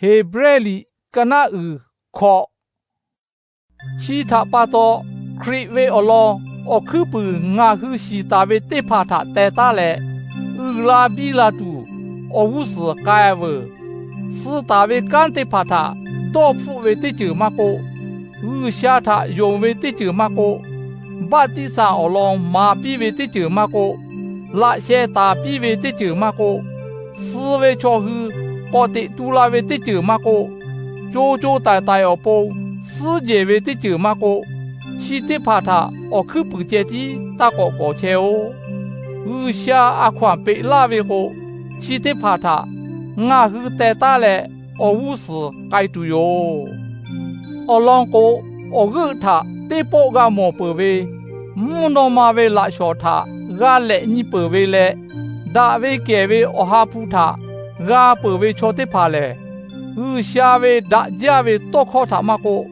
Heˍbrehˇ liꞈ ka naˆ uiˍ hkawꞈ. Chi htaꞈ pa taw, Hkriꞈ ve awˬ lawn awˬ hkuiˉ puiˍ ngaˬ hui shiˍ taˍ ve teˇ hpaˍ htaꞈ teh taˉ leh, uiˍ la biˇ la tuˬ awˬ g'uˇ suhˍ k'ai veuˬ. Suh taˍ ve kanˉ teˇ hpaˍ htaꞈ dawˇ hpfuhˆ ve teˇ ceuˬ maˇ k'oˆ, G'uiˬsha htaꞈ yonˍ ve teˇ ceuˬ maˇ k'oˆ, baˆtiˆsaˬ awˬ lawn maˍ piˇ ve teˇ ceuˬ maˇ k'oˆ, laꞈ sheh taˍ piˇ ve teˇ ceuˬ maˇ k'oˆ, suh ve chaw hui k'awꞈ teꞈ tu la ve teˇ ceuˬ maˇ k'oˆ, co co taiˍ taiˍ awˬ pon suhˉ jehˬ ve teˇ ceuˬ maˇ k'oˆ, chi teˇ hpaˍ htaꞈ awˬ hkuiˉ puiˍ ceh tiˉ taˇ k'awꞈ k'awˍ chehˇ-oˆ. G'uiˬsha a hkaw anˬ peꞈ laˇ ve k'o, chi teˇ hpaˍ htaꞈ ngaˬ hui teh taˉ leh awˬ g'uˇ suhˍ k'ai tuˬ yoˬ. Awˬ lawn k'o, awˬ g'euˆ htaꞈ teˇ pawˆ g'a mawˬ peuˬ ve, mvuhˇ naw ma ve laꞈ shawnˍ htaꞈ g'a lehꞈ nyi peuˬ ve leh, daꞈ ve kehˬ ve Awˬ ha hpu htaꞈ g'a peuˬ ve chaw teˇ hpaˍ lehˬ, G'uiˬsha ve daꞈ jaˇ ve tawˇ hkawˇ htaꞈ maˇ k'oˆ,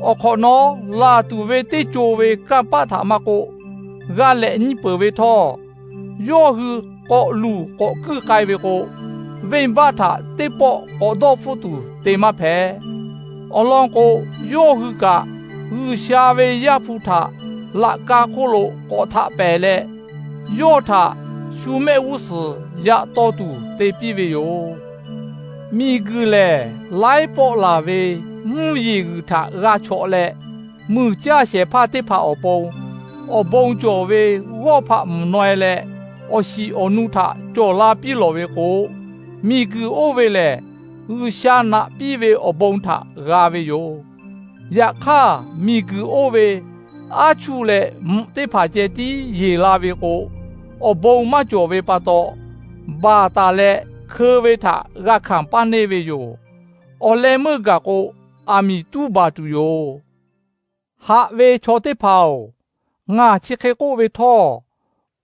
awˬ hk'awꞈ nawˉ laˬ tuˬ ve teˇ co ve kanˇ paˆ htaꞈ maˇ k'oˆ, g'a lehꞈ nyi peuˬ ve htawˇ, yawˇ hui k'awꞈ luˬ k'awꞈ kuiˇ k'ai ve k'o, venˇbaˆ htaꞈ teˇ pawˆ k'awꞈ dawˇ hpfuhˆ tuˬ te maˇ hpehꞈ. Awˬ lawn k'o, yawˇ hui kaꞈ G'uiˬsha ve Yaˇ hpu htaꞈ laꞈ ka hk'oˆ lo k'awꞈ htaꞈ pehˬ leh, yawˇ htaꞈ shu mehˆ g'uˇ suhˍ yaꞈ taw tuˬ te piˇ ve yoˬ. Miˬguiˬ lehˬ, laiˉ pawˆ laˬ ve mvuhˇ yeˬ g'uiˬ htaꞈ g'a chawꞈ leh, muiˬ caˇ shehˍ hpaˇ teˇ hpaˍ awˬ pon awˬ bon cawˬ ve g'awˇ hpaꞈ mvuhˬ naw e leh, awˬ shiˍ awˬ nu htaꞈ cawˬ la piˇ lawˬ ve k'o, miˬguiˬ oˇ ve lehˬ, G'uiˬsha naꞈ piˇ ve awˬ bon htaꞈ g'a ve yoˬ. Yaꞈ hk'aˇ, miˬguiˬ oˇ ve aˉ chuˇ leh mvuhꞈ teˇ hpaˍ ceh tiˉ yeˬ la ve k'o, awˬ bon maˇ cawˬ ve pa taw, baˬ taˍ leh hkeu ve htaꞈ g'a hkanˍ paˇ neˇ ve yoˬ. Awˬ leh meuˇ gaˬ k'o, aˬ miˍ tuˉ baˬ tuˬ yoˬ. Haꞈ ve chaw teˇ hpaˍ-oˬ, ngaˬ chi hk'e k'oˆ ve htawˇ,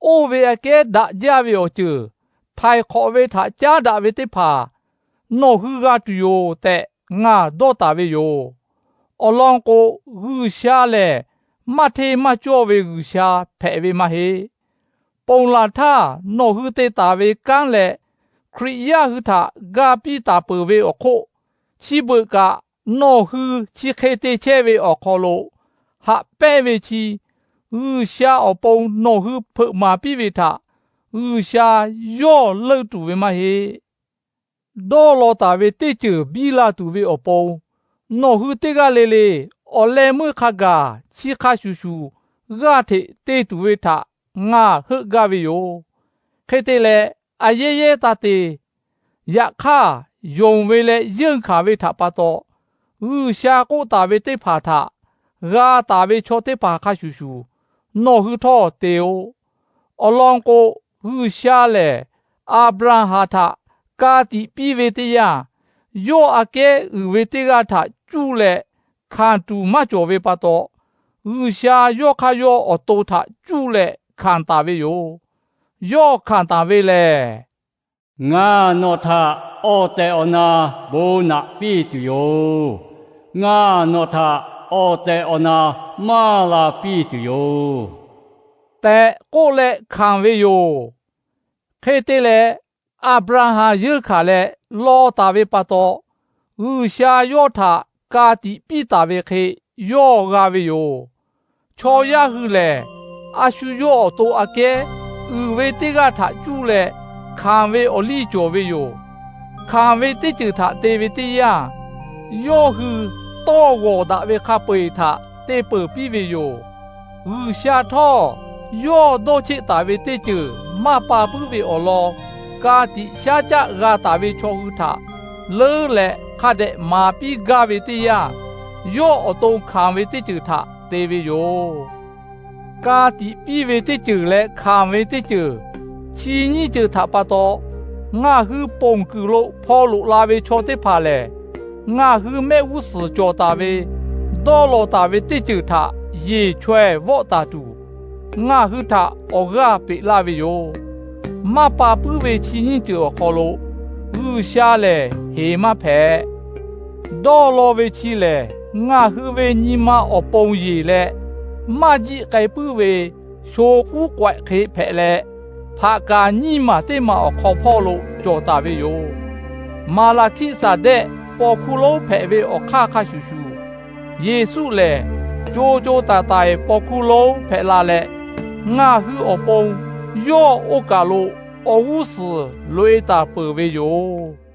oˇ ve aꞈ kehˉ daꞈ jaˇ ve awˬ ceuˬ htaiˍ hk'awꞈ ve htaꞈ caˉ daꞈ ve teˇ hpaˍ nawˬ hui g'a tuˬ yoˬ tehꞈ ngaˬ dawˇ taˍ ve yoˬ. Awˬ lawn k'o, G'uiˬsha lehˬ maˇ hteˇ maˇ cawˇ ve G'uiˬsha hpehꞈ ve maˇ heˆ. Ponˬ laˬ htaˇ nawˬ hui te taˍ ve kanˉ leh Hkriꞈ yaˇ hui htaꞈ ga piˇ taˍ peuˬ ve awˬ hk'oˆ, chi beuꞈ kaꞈ nawˬ hui chi hk'e te chehˇ ve awˬ hk'aw lo haꞈ pehnˇ ve chi, G'uiˬsha awˬ pon nawˬ hui hpeuꞈ maˍ piˇ ve htaꞈ G'uiˬsha yawˇ leunˇ tuˬ ve maˇ heˆ. Dawˇ law taˍ ve teˇ ceuˬ biˇ la tuˬ ve awˬ pon, nawˬ hui teˇ g'aˇ le le awˬ leh meuˇ hk'a gaˬ chi hk'a shuˍ shuˍ g'aˇ hteꞈ te tuˬ ve htaꞈ ngaˬ heuˆ gaˇ ve yoˬ. Hk'e te leh, a yehˉ yehˉ taˇ te. Yaꞈ hk'aˇ, yonˍ ve leh yeunˇ hkanˍ ve htaꞈ pa taw, G'uiˬsha k'oˆ taˍ ve teˇ hpaˍ htaꞈ g'a taˍ ve chaw teˇ hpaˍ hk'a shuˍ shuˍ nawˬ hui htawˇ te-o. Awˬ lawn k'o, G'uiˬsha lehˬ Aˍbraˍhanˍ htaꞈ ka tiꞈ piˇ ve teˇ yanˇ, yawˇ aꞈ kehˉ uiˍ ve teˇ g'aˇ htaꞈ cuˇ leh hkanˍ tuˬ maˇ cawˬ ve pa taw, G'uiˬsha yawˇ hk'aˇ yawˇ awˬ to htaꞈ cuˇ leh hkanˍ taˍ ve yoˬ. Yawˇ hkanˍ taˍ ve lehˬ, Ngaˬ nawˬ htaꞈ awˬ tehˬ awˬ na bon naꞈ piˇ tuˬ yoˬ. Ngaˬ nawˬ htaꞈ awˬ tehˬ awˬ na maˇ la piˇ tuˬ yoˬ tehꞈ k'oˆ leh hkanˍ ve yoˬ. Hk'e te leh, Aˍbraˍhanˍ yeunˇ hkanˍ leh law taˍ ve pa taw, G'uiˬsha yawˇ htaꞈ ka tiꞈ piˇ taˍ ve hk'e yawˇ g'a ve yoˬ. Chaw yaˇ hui lehˬ, a shu yawˇ awˬ to aꞈ kehˉ uiˍ ve teˇ g'aˇ htaꞈ cuˇ leh hkanˍ ve awˬ liˇ cawˬ ve yoˬ. Hkanˍ ve teˇ ceuˬ htaꞈ te ve teˇ yanˇ, yawˇ hui tawˇ g'awˬ daꞈ ve hk'a peu-eˬ htaꞈ te peuˬ piˇ ve yoˬ. G'uiˬsha htawˇ, yawˇ dawˇ cheˆ taˍ ve teˇ ceuˬ maˇ pa puiˉ ve awˬ lawn ka tiꞈ shaˉ caˆ g'a taˍ ve chaw hui htaꞈ leuˉ leh hk'a dehꞈ maˍ piˇ gaˇ ve teˇ yanˇ, yawˇ awˬ to hkanˍ ve teˇ ceuˬ htaꞈ te ve yoˬ. Ka tiꞈ piˇ ve teˇ ceuˬ leh hkanˍ ve teˇ ceuˬ, chi nyiˇ ceuˬ htaꞈ pa taw, ngaˬ hui ponˬ kuiˬ lo hpaw loꞈ la ve chaw teˇ hpaˍ lehˬ, ngaˬ hui mehˆ g'uˇ suhˍ cawˬ taˍ ve dawˇ law taˍ ve teˇ ceuˬ htaꞈ yeˬ chaweh vawˆ taˍ tuˬ, ngaˬ hui htaꞈ awˬ g'aˇ peꞈ laˇ ve yoˬ. Maˇ pa puiˉ ve chi nyiˇ ceuˬ awˬ hk'aw lo G'uiˬsha lehˬ heˍ maˇ hpehꞈ. Dawˇ law ve chi lehˬ, ngaˬ hui ve nyi ma awˬ pon yeˬ leh, maˇ jiˆ k'ai puiˉ ve sho k'uˉ k'awehꞈ hk'e hpehꞈ leh, hpaꞈ kaˍ nyiˇ maˬ teˇ maˬ awˬ hk'aw hpawˇ lo cawˬ taˍ ve yoˬ. Maˍlaˍhkiˆsaˍdehˆ paw hkuˇ lonˉ hpehꞈ ve awˬ hk'aˇ hk'a shuˍ shuˍ, Yeˍsuˆ lehˬ co co taiˍ taiˍ paw hkuˇ lonˉ hpehꞈ la leh, ngaˬ hui awˬ pon yawˇ oˇ kaˬ lo awˬ g'uˇ suhˍ loꞈ-e taˍ peuˬ ve yoˬ.